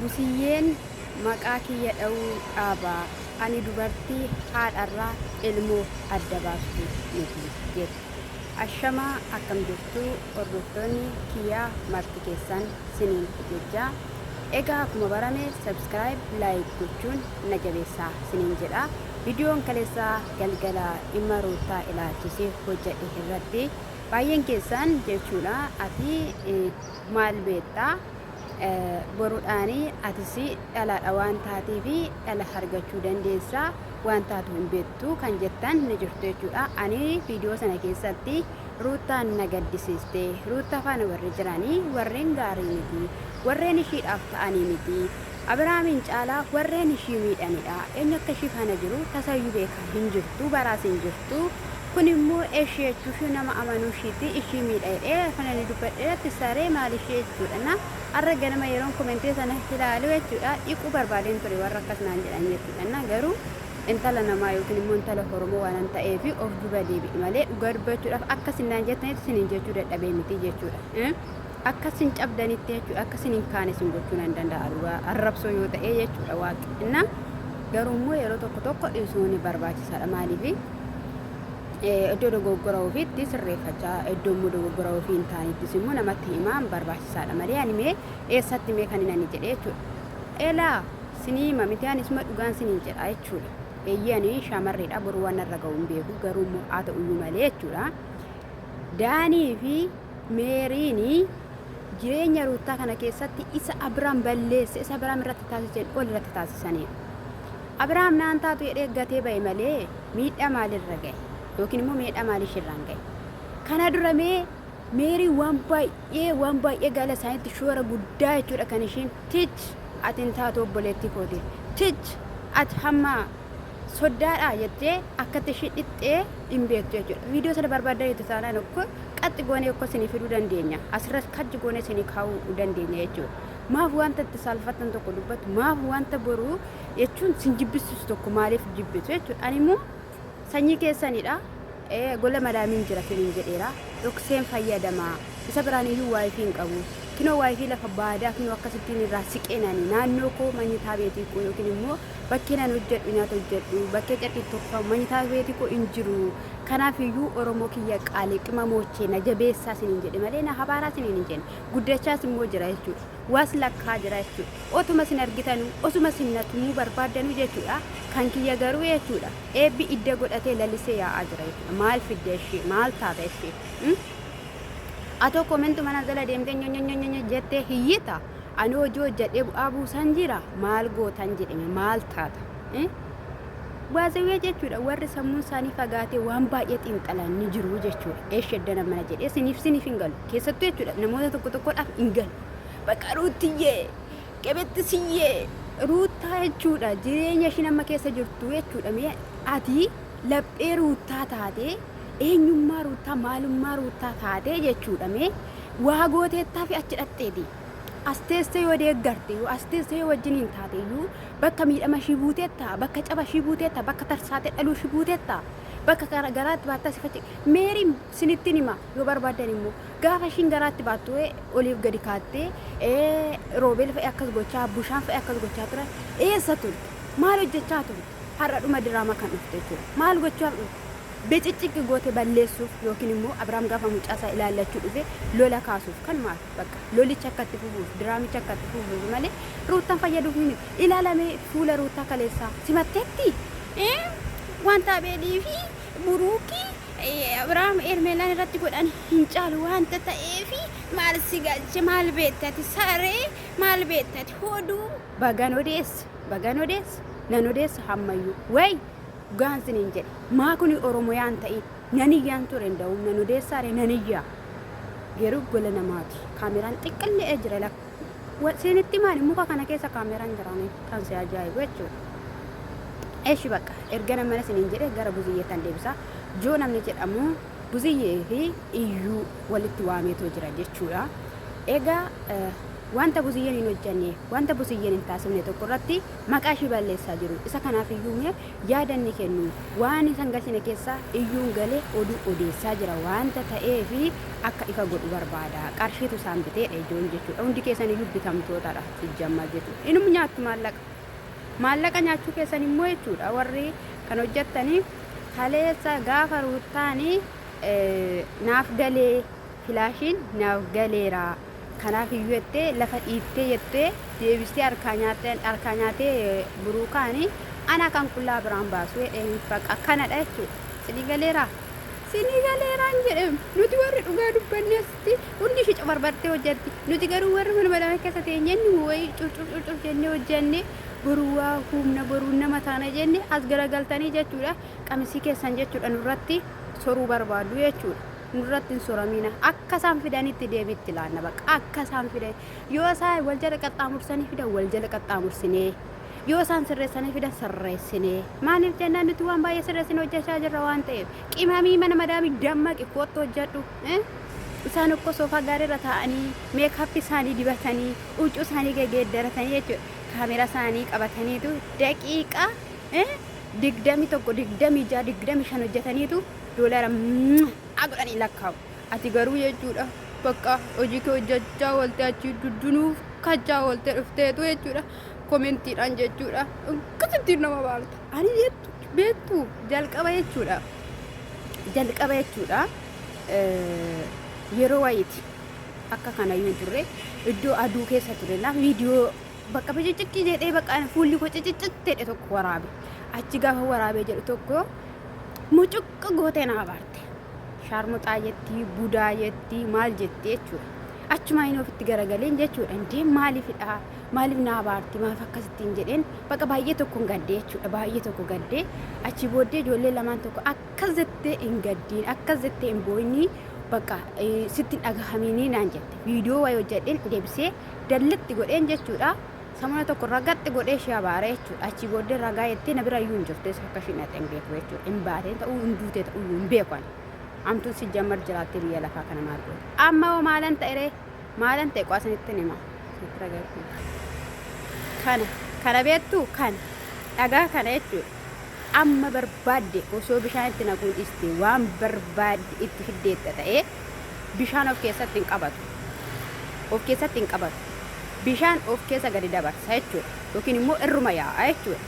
Busiyyeen maqaa kiyya dha'uu dhaabaa, ani dubartii haadharraa ilmoo adda baastu miti jette. Ashamaa akkam jirtu hordoftoonni kiyyaa marti keessan siniin jechaa. Egaa akkuma barame subscribe like gochuun na jabeessaa siniin jedha. Viidiyoon kaleessaa galgala dhimma Ruuttaa ilaalchisee hojjedhe irratti baay'een keessan jechuudha ati maal beektaa borudhaani atis dhalaadha waan taateefi dhala argachuu dandeessa waan taatu hin beektu kan jettan ni jirtu jechuudha. Ani viidiyoo sana keessatti Ruuttaan na gaddisiiste. Ruuttaa faana warri jiranii warreen gaarii miti. Warreen ishiidhaaf ta'anii miti. Abiraamiin caalaa warreen ishii miidhanidha. Eenyu akka ishii faana jiru tasayyuu beekaa hin jirtu, baraas hin jirtu. Kun immoo eshii jechuushii nama amanuu ishiiti ishii miidha jedhee kan ani dubbadhe irratti saree maal ishee jechuudha. Na har'a ganama yeroon komentee sana ilaalu jechuudha dhiquu barbaadeen ture warra akkas naan jedhan jechuudha. Na garuu intala namaa yookiin immoo intala Oromoo waanan ta'eef of duba deebi'i malee dhugaa dubbachuudhaaf akka isin naan jettanitti isiniin jechuu dadhabee miti jechuudha. Akka isin cabdanitti jechuudha akka isin hin kaane isin gochuu nan danda'a dhugaa arrabsoo yoo ta'e jechuudha waaqi. Inna garuu immoo yeroo tokko tokko dhiisuun barbaachisaadha maaliif iddoo dogoggora ofiitti sirreeffachaa iddoo immoo dogoggora ofii hin taanettis immoo namatti himaan barbaachisaadha malee ani mee eessatti mee kan hin ani jedhee jechuudha. Elaa Sinii hima miti ani isuma dhugaan siniin jedha jechuudha. Eeyyee ani shamarreedha boru waan narra ga'u hin beeku garuu immoo haa ta'uyyuu malee jechuudha. Daanii fi Meeriin jireenya Ruuttaa kana keessatti isa Abiraam balleesse isa Abiraam irratti taasiseen ol irratti taasisaniiru. Abiraam naan taatu jedhee gatee ba'e malee miidhaa maalirra ga'e yookiin immoo miidhaa maalii isheerraan ga'e. Kana dura mee Meeriin waan baay'ee waan baay'ee gaala isaaniitti shoora guddaa jechuudha kan ishiin tich ati hin taatu obboleettii kooti tich ati hamma soddaadha jettee akkatti ishii dhixxee hin beektu jechuudha. Viidiyoo sana barbaaddaniitu taanaan okko qaxxi goonee okko isinii fiduu dandeenya. Asirratti kajji goonee isinii kaa'uu dandeenya jechuudha. Maaf wanta itti saalfattan tokko dubbattu maaf wanta boruu jechuun sin jibbisiisu tokko maaliif jibbitu jechuudha. Ani immoo Sanyii keessanidha. Gola madaamiin jira siniin jedheera. Dhokseen fayyadama. Isa biraan iyyuu waayifii hin qabu. Kinoo waayifii lafa baadaa kinoo akkasittiin irraa siqeen ani naannoo koo manyitaa beetii koo yookiin immoo bakkeen ani hojjedhu nyaata hojjedhu bakkee carqii tokkofamu manyitaa beetii koo hin jiru. Kanaaf iyyuu Oromoo kiyya qaalii qimamoochee na jabeessaa siniin jedhe malee na habaaraa siniin hin jenne. Guddachaas immoo jira jechuudha. Waas lakkaa jira jechuudha. Otuma isin argitanuu osuma isin na tumuu barbaaddanuu jechuudha. Kan kiyya garuu jechuudha. Eebbi idda godhatee lalisee yaa'aa jira jechuudha. Maal fidda ishee? Maal taata ishee? Atoo komentu mana jala deemtee nyonyonyonyo jettee hiyyita. Ani hojii hojjedhee bu'aa buusan jira. Maal gootan jedhame maal taata? Baazawee jechuudha warri sammuun isaanii fagaatee waan baay'ee xiinxalan ni jiru jechuudha. Eesh eddana mana jedhee siniif siniif hin galu. Keessattuu jechuudha namoota tokko tokkodhaaf hin galu. Bakka ruuttiyyee Qebetti siyyee Ruuttaa jechuudha jireenya ishiin amma keessa jirtu jechuudha mee ati laphee Ruuttaa taatee eenyummaa Ruuttaa maalummaa Ruuttaa taatee jechuudha mee waa gooteettaa fi achi dhaqxeeti as teessee yoo deeggarte yoo as teessee yoo wajjin hin taate iyyuu bakka miidhama ishii buuteetta bakka caba ishii buuteetta bakka tarsaatee dhaluu ishii buuteetta bakka garaatti baattaa sifachi meeriin sinittiin hima yoo barbaaddan immoo Gaafa ishiin garaatti baattu oliif gadi kaattee Roobeel fa'i akkas gochaa Bushaan fa'i akkas gochaa turan eessa turte? Maal hojjechaa turte? Har'a dhuma diraamaa kan dhufte jechuudha. Maal gochuudhaaf dhufte? Bicicciqqi goote balleessuuf yookiin immoo Abiraam gaafa mucaa isaa ilaallachuu dhufe lola kaasuuf kanumaaf bakka lolicha akka itti fufuuf diraamicha akka itti fufuuf malee Ruuttaan fayyaduuf miti. Ilaalamee fuula Ruuttaa kaleessaa simatteetti? Wanta Abeelii fi Buruukii Abrahaam Hermeellaan irratti godhan hin caalu wanta ta'eef maal si galche maal beekta ati saree maal beekta ati hoduu bagan odeessa bagan odeessa nan odeessa hammayyuu way dhugaan siniin jedhe maa kuni oromoyaan ta'in nan iyyaan ture nda'uum nan odeessaare nan iyyaa garuu gola namaati kaameraan xiqqillee jira lakka sinitti maali muka kana keessa kaameraan jiraame kan si ajaa'ibu jechuudha. Eshi bakka erga mana siniin jedhe gara buziyyeettan deebisa. Joo namni jedhamu buziyyee fi iyyuu walitti waameetoo jira jechuudha. Egaa Wanta Buziyyeen hin hojjanne, wanta Buziyyeen hin taasifne tokko irratti maqaa ishii balleessaa jiru. Isa kanaaf iyyuu mee yaada inni kennu waan isa hin galchine keessa iyyuun galee oduu odeessaa jira waanta ta'eef akka ifa godhu barbaada. Qarshiitu isaan biteedha ijoon jechuudha. Hundi keessan iyyuu bitamtootadha sijjammaa jechuudha. Inum nyaattu maallaqa. Maallaqa nyaachuu keessan immoo jechuudha warri kan hojjettanii kaleessa gaafa ruuttaanii naaf galee filaashiin naaf galeera. Kanaaf iyyuu jettee lafa dhiittee jettee deebistee harkaa nyaattee harkaa nyaatee buruukaani ana kan qullaa biraan baasu jedheen bakka akkanadha jechuudha. Sinii galeeraa? Sinii galeeraan jedhem nuti warri dhugaa dubbanne asitti hundi ishee cabarbartee hojjetti. Nuti garuu warri mana madamee keessa teenyee inni wayii curcur curcur jennee hojjenne boruu waa humna boruu nama taana jenne as garagaltanii jechuudha. Qamisii keessan jechuudha nurratti soruu barbaaddu jechuudha. Nurratti hin soramina. Akka isaan fidanitti deebii itti laanna bakka. Akka isaan fidan. Yoo isaan wal jala qaxxaamursanii fidan wal jala qaxxaamursinee. Yoo isaan sirreessanii fidan sirreessinee. Maaliif jennaan nuti waan baay'ee sirreessine hojjechaa jirra waan ta'eef. Qimamii mana madaamii dammaqi kottu hojjedhu. Isaan ukkoo soofaa gaariirra taa'anii meekaappii isaanii dibatanii huccuu isaanii gegeeddaratanii jechuudha. Kaameraa isaanii qabataniitu daqiiqaa 21, 26, 25 hojjetaniitu doolara a godhanii lakkaa'u. Ati garuu jechuudha bakka hojii kee hojjechaa oolte achii duddunuuf kachaa oolte dhufteetu jechuudha komentiidhaan jechuudha akkasittiin nama baarta. Ani jettu beektu jalqaba jechuudha jalqaba jechuudha yeroo wayiiti akka kanayyuu hin turre iddoo aduu keessa ture naaf viidiyoo bakka biciciqqii jedhee bakka fuulli koo cicicciq jedhe tokko waraabe achi gaafa waraabee jedhu tokko mucuqqa gootee na abaarte. Shaarmuxaa jetti, budaa jetti, maal jetti jechuudha. Achumaa inni ofitti garagaleen jechuudha. Indee maaliifidha? Maaliif na abaarti? Maaf akkasittiin jedheen bakka baay'ee tokko hin gaddee jechuudha. Baay'ee tokko gaddee achi booddee ijoollee lamaan tokko akkas jettee hin gaddiin, akkas jettee hin boo'inii bakka sitti hin dhagahamiinii naan jette. Viidiyoo wayii hojjedheen deebisee dallitti godheen jechuudha. Samuna tokko ragaxxi godhee ishee abaare jechuudha. Achii booddee ragaa jettee na bira iyyuu hin jirtu. Eessa akka ishiin dhaqxe hin beeku jechuudha. Hin baatee ta'uu hin duutee ta'uu iyyuu hin beeku ani. Amtuun si jammar jiraattee biyya lafaa kana maal goote. Amma hoo maalan ta'e ree? Maalan ta'e qo'aa isinitti hima. Isinitti ragaa jechuudha. Kana kana beektuu kana dhagaa kana jechuudha. Amma barbaadde osoo bishaan itti naquu dhiiste waan barbaadde itti fiddeetta ta'ee bishaan of keessatti hin qabatu. Of keessatti hin qabatu. Bishaan of keessa gadi dabarsa jechuudha. Yookiin immoo irruma yaa'a jechuudha.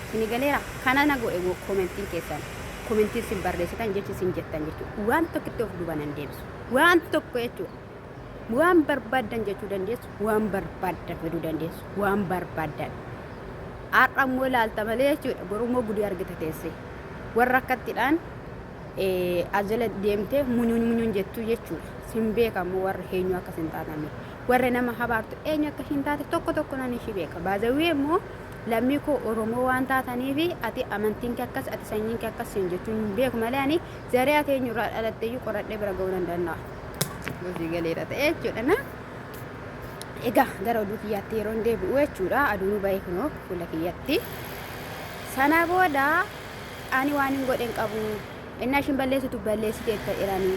Isin galeera? Kana na godhe komentiin keessan. Komentiin isin barreessitan jechi isin jettan jechuudha. Waan tokkotti of duuba nan deebisu. Waan tokko jechuudha. Waan barbaaddan jechuu dandeessu, waan barbaaddan fiduu dandeessu, waan barbaaddan. Har'a immoo ilaalta malee jechuudha. Boru immoo gudii argita teessee. Warra akkattidhaan as jala deemtee munyuun munyuun jettu jechuudha. Sin beeka immoo warra eenyu akka sin taatame. Warra nama habaartu eenyu akka ishiin taate tokko tokko nan ishii beeka. Baazawwee immoo lammii koo Oromoo waan taataniif ati amantiin kee akkas ati sanyiin kee akkas siin jechuun hin beeku malee ani zaree ati eenyurraa dhalatte iyyuu qoradhee bira ga'uu nan danda'a. Hojii galeera ta'e jechuudha na. Egaa gara oduu kiyyaatti yeroon deebi'u jechuudha aduun ba'e kunoo fuula kiyyatti. Sana booda Ani waan hin godhe hin qabu. Ennaa ishiin balleessitu balleessiteetta jedhani.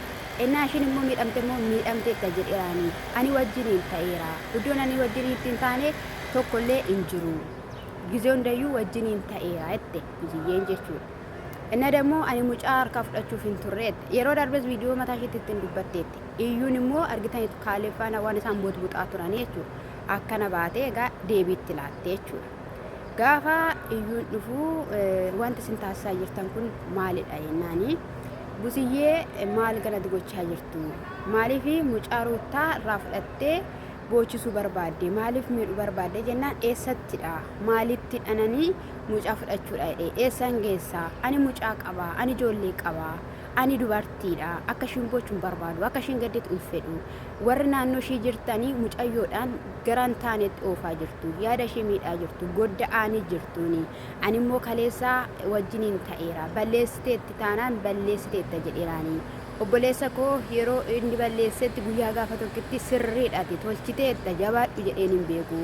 Ennaa ishiin immoo miidhamte immoo miidhamteetta jedheeraani. Ani wajjiniin ta'eera. Iddoon ani wajjiniin itti hin taane tokkollee hin jiru. Gizee hundayyuu wajjiniin ta'eera jette Buziyyeen jechuudha. Inna dammoo ani mucaa harkaa fudhachuuf hin turre jette. Yeroo darbes viidiyoo mataa isheetti ittiin dubbatteetti. Iyyuun immoo argitaniitu Kaaleeb faana waan isaan botbuxaa turanii jechuudha. Akkana baatee egaa deebii itti laatte jechuudha. Gaafa iyyuun dhufu wanti isin taasisaa jirtan kun maalidha jennaani. Busiyyee maal kanatti gochaa jirtu? Maaliif mucaa ruuttaa irraa fudhattee boochisuu barbaadde? Maaliif miidhuu barbaadde jennaan eessattidha? Maalitti dhananii mucaa fudhachuudha jedhee eessan geessaa? Ani mucaa qaba, ani ijoollee qaba, ani dubartiidha. Akka ishiin boochu hin barbaadu, akka ishiin gadditu hin fedhu. Warri naannoo ishii jirtanii mucayyoodhaan gara hin taanetti oofaa jirtu. Yaada ishii miidhaa jirtu. Godda'aanii jirtuuni. Ani immoo kaleessa wajjiniin ta'eera. Balleessiteetti taanaan balleessiteetta jedheeraani. Obboleessa koo yeroo inni balleessetti guyyaa gaafa tokkitti sirriidha ati tolchiteetta jabaadhu jedheen hin beeku.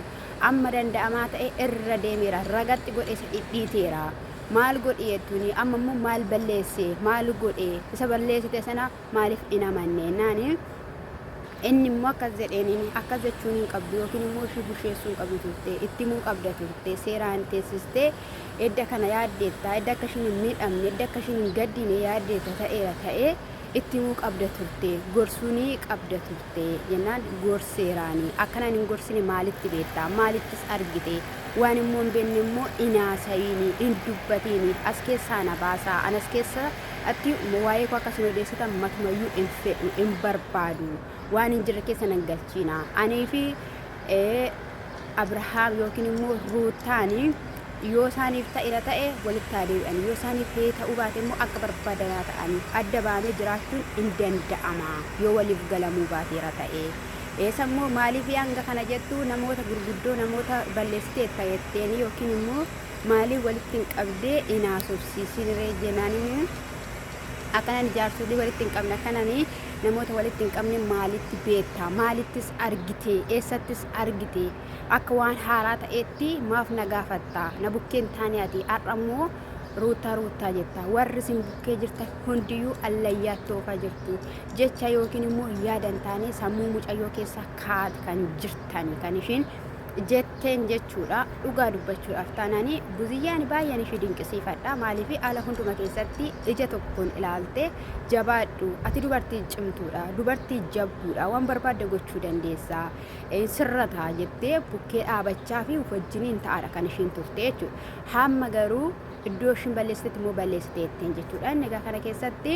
Amma danda'amaa ta'e irra deemeera. Ragatti godhe isa dhidhiiteera. Maal godhi jettuuni amma immoo maal balleesse maal godhe isa balleessite sana maaliif hin amanne jennaani. Inni immoo akkas jedheen akkas jechuun hin qabdu yookiin immoo ishii busheessuu hin qabdu turte itti himuu qabda turte seeraan teessistee edda kana yaaddeetta edda akka ishiin hin miidhamne edda akka ishiin hin gaddine yaaddeetta ta'eera ta'ee itti himuu qabda turte gorsuunii qabda turte jennaan gorseeraani akkanaan hin gorsine maalitti beekta maalittis argite waan immoo hin beekne immoo hin haasayiini hin dubbatiini as keessaa na baasaa anas keessa atti waa'ee koo akka isin odeessitan matumayyuu hin fedhu hin barbaadu waan hin jirre keessa nan galchiina anii fi Abrahaam yookiin immoo Ruutaani yoo isaaniif ta'eera ta'e walitti haa deebi'an yoo isaaniif hee ta'uu baate immoo akka barbaadan haa ta'anii adda baanee jiraachuun hin danda'ama yoo waliif galamuu baateera ta'e. Eessa immoo maaliif hanga kana jettu namoota gurguddoo namoota balleessiteetta jetteeni yookiin immoo maaliif walitti hin qabdee hin haasofsiisin ree jennaaniin akkanan jaarsolii walitti hin qabne akkanani namoota walitti hin qabne maalitti beekta maalittis argite eessattis argite akka waan haaraa ta'eetti maaf na gaafatta na bukkeen taane ati har'a immoo ruuttaa ruuttaa jetta warri isin bukkee jirtan hundiyyuu allayyaatti oofaa jirtu jecha yookiin immoo yaada hin taane sammuu mucayyoo keessa kaa'at kan jirtani kan ishiin jetteen jechuudha dhugaa dubbachuudhaaf taanaani buziyyaan baay'een ishii dinqisiifadha maaliif haala hunduma keessatti ija tokkoon ilaalte jabaadhu ati dubartii cimtuudha dubartii jabduudha waan barbaadde gochuu dandeessa sirrataa jettee bukkee dhaabachaa fi wajjiniin ta'aadha kan ishiin turte jechuudha hamma garuu iddoo ishiin balleessitetti immoo balleessiteettiin jechuudha inni egaa kana keessatti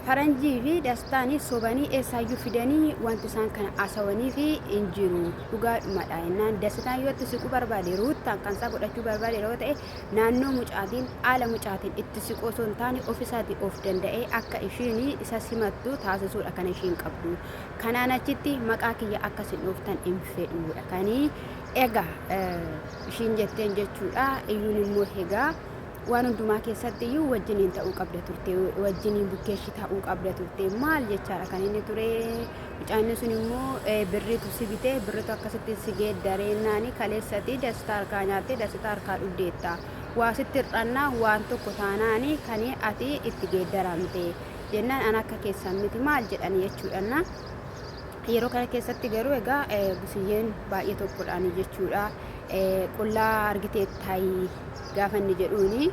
Faranjii fi Dastaan sobanii eessaayyuu fidanii wanti isaan kana asawanii fi hin jiru dhugaadhumadha jennaan Dassitaan yoo itti siquu barbaade Ruuttaan kan isaa godhachuu barbaade yeroo ta'e naannoo mucaatiin haala mucaatiin itti siquu osoo hin taane ofisaatii of danda'ee akka ishiin isa simattu taasisuudha kan ishiin qabdu kanaan achitti maqaa kiyya akka isin dhooftan hin fedhuudha kanii egaa ishiin jetteen jechuudha iyyuun immoo egaa waan hundumaa keessatti iyyuu wajjiniin ta'uu qabda turte wajjiniin bukkeeshi ta'uu qabda turte maal jechaadha kan inni ture mucaanni sun immoo birriitu si bite birriitu akkasitti si geeddareennaani kaleessati dastaa harkaa nyaatte dastaa harkaa dhugdeetta waa sitti hir'annaa waan tokko taanaani kan ati itti geeddaramte jennaan an akka keessan miti maal jedhani jechuudhanna yeroo kana keessatti garuu egaa busiyyeen baay'ee tokkodhaani jechuudha qullaa argiteettaayi gaafa inni jedhuuni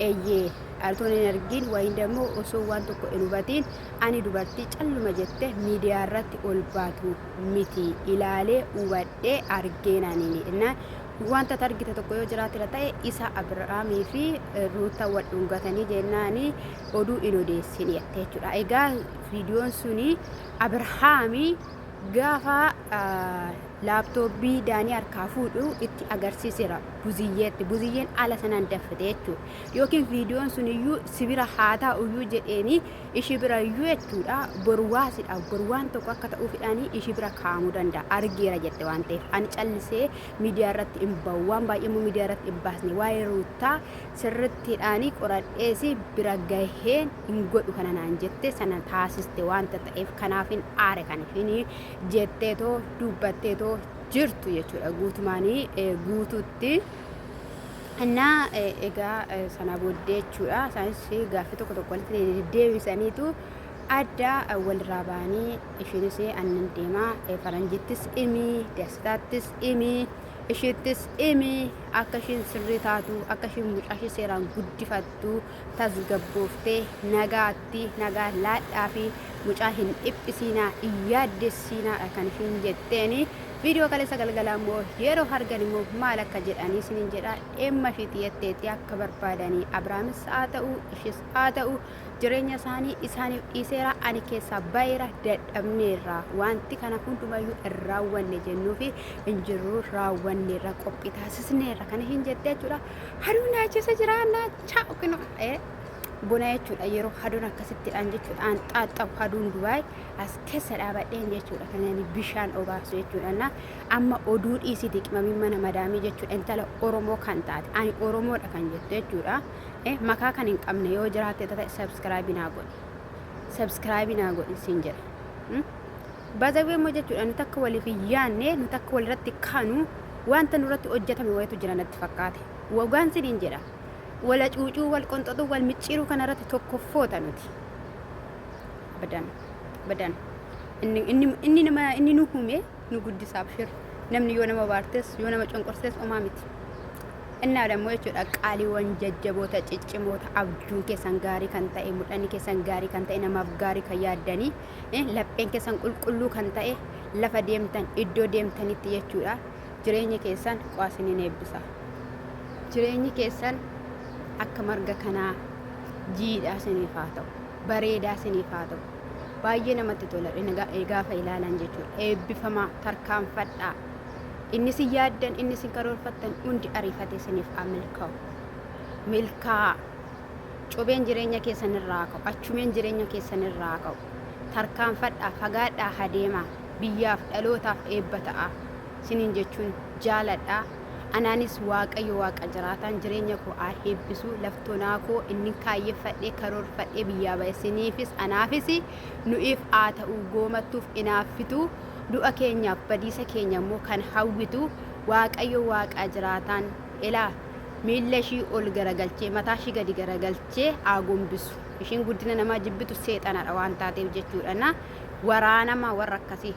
eeyyee altoon hin argin wayin dammoo osoo waan tokko hin hubatiin ani dubartii calluma jette miidiyaa irratti ol baatu miti ilaalee hubadhee argeenaaniini innaan wanta ati argite tokko yoo jiraatira ta'e isa Abiraamii fi Ruuta wal dhungatanii jennaani oduu hin odeessin jette jechuudha. Egaa viidiyoon suni Abirahaamii gaafa laaptoopbii Daanii harkaa fuudhu itti agarsiiseera Buziyyeetti. Buziyyeen haala sanaan daffite jechuudha. Yookiin viidiyoon sun iyyuu si bira haa taa'u iyyuu jedheeni ishii bira iyyuu jechuudha. Boru waasidha. Boru waan tokko akka ta'uufidhaani ishii bira kaa'amuu danda'a. Argeera jette waan ta'eef. Ani callisee miidiyaa irratti hin bahu. Waan baay'ee immoo miidiyaa irratti hin baasne. Waa'ee Ruuttaa sirrittiidhaani qoradheesi bira gaheen hin godhu kana naan jette sana taasiste waanta ta'eef kanaafin aare kan ishiin jetteetoo dubbatteetoo jirtu jechuudha guutumaanii guutuutti. Innaa egaa sana booddee jechuudha isaanis gaaffii tokko tokko walitti deddeebisaniitu adda walirraa ba'anii ishiinis annan deemaa faranjittis himi dasitaattis himi ishiittis himi akka ishiin sirrii taatu akka ishiin mucaa ishii seeraan guddifattu tasgabbooftee nagaatti nagaa laadhaa fi mucaa hin dhiphisiinaa hin yaaddessiinaadha kan ishiin jetteeni viidiyoo kaleessa galgalaa immoo yeroo argan immoo maal akka jedhanii isiniin jedha dhimma ishiitti jetteetti akka barbaadanii Abrahaamis haa ta'u ishis haa ta'u jireenya isaanii isaaniif dhiiseera ani keessaa bayeera dadhabneerra wanti kana hundumayyuu hin raawwanne jennuufi hin jirru raawwanneerra qophii taasisneerra kan ishiin jettee jechuudha haduun naachisa jira naachaa kino bona jechuudha yeroo haduun akkasittidhaan jechuudha an xaaxxabu haduun Dubaay as keessa dhaabadheen jechuudha kan inni bishaan obaasu jechuudha na amma oduu dhiisiti qimamiin mana madaamii jechuudha intala Oromoo kan taate ani Oromoodha kan jettu jechuudha makaa kan hin qabne yoo jiraatte ta'e subscribe naa godhi subscribe naa godhi siin jedha bazawee immoo jechuudha nuti akka waliif hin yaanne nuti akka walirratti kaanu wanta nurratti hojjetame wayitu jira natti fakkaate wagaan siniin jedha wala cuucuu wal qonxoxuu wal micciiruu kanarratti tokkoffoota nuti badan badan Inni nama inni nu uume nu guddisa abshir. Namni yoo nama baartes yoo nama cunqursees homaa miti. Innaa dammoo jechuudha qaaliiwwan jajjaboota ciccimoota abjuun keessan gaarii kan ta'e mul'anni keessan gaarii kan ta'e namaaf gaarii kan yaaddanii lapheen keessan qulqulluu kan ta'e lafa deemtan iddoo deemtanitti jechuudha jireenyi keessan qo'asiniin eebbisa. Jireenyi keessan akka marga kanaa jiidhaa isiniif haa ta'u bareedaa isiniif haa ta'u baay'ee namatti tola gaafa ilaalan jechuudha. Eebbifamaa tarkaanfadhaa. Inni isin yaaddan inni isin karoorfattan hundi ariifatee isiniif haa milkaa'u. Milkaa'aa. Cobeen jireenya keessan irraa haa ka'u. Achumeen jireenya keessan irraa haa ka'u. Tarkaanfadhaa fagaadhaa adeemaa. Biyyaaf dhalootaaf eebba ta'a. Isiniin jechuun jaaladha. Anaanis Waaqayyo Waaqa jiraataan jireenya koo haa eebbisu. Laftonaa koo inni kaayyeffadhee karoorfadhee biyyaa ba'e isiniifis anaafis nu'iif haa ta'u goomattuuf inaaffitu du'a keenyaaf badiisa keenya immoo kan hawwitu Waaqayyo Waaqa jiraataan ilaa miilla ishii ol garagalchee mataa ishii gadi garagalchee haa gombisu. Ishiin guddina namaa jibbitu seexanadha waan taateef jechuudha. Na waraanama warra akkasii.